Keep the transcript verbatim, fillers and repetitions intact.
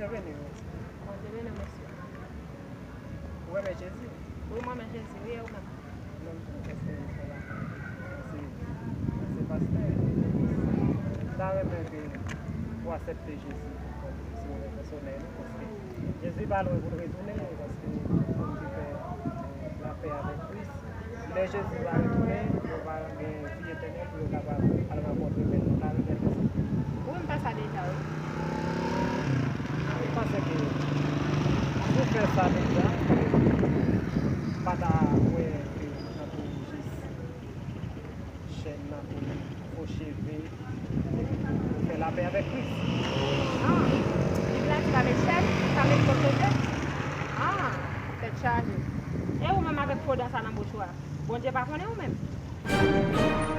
Bondye beni w. Bondye beni w, mesye. Ou renmen Jezi? Wi, mwen renmen Jezi, wi, e ou menm? Mwen menm tou, paske mwen se, mwen se, mwen se pastè legliz. M ta renmen ke ou aksepte Jezi kòm Sovè pèsonèl ou, paske Jezi pa lwen pou l retounen, paske se li ki fè lapè avèk Kris. Lè Jezi va retounen, yo va gen vi etènèl pou yo kapab al rankontre Mèt nou. Ou ta renmen fè sa? Wi, m fè sa deja, wi. Mwen panse ke si w fè sa deja, m pa ta wè ke ou tankou jis chèn nan pou fo cheve, epi pou fè lapè avèk Kris. Ah, Bib la di pa met chèn, pa met fo cheve. Ah, tèt chaje. E ou menm avèk fo dan sa nan bouch ou a? Bondye pa konnen ou menm?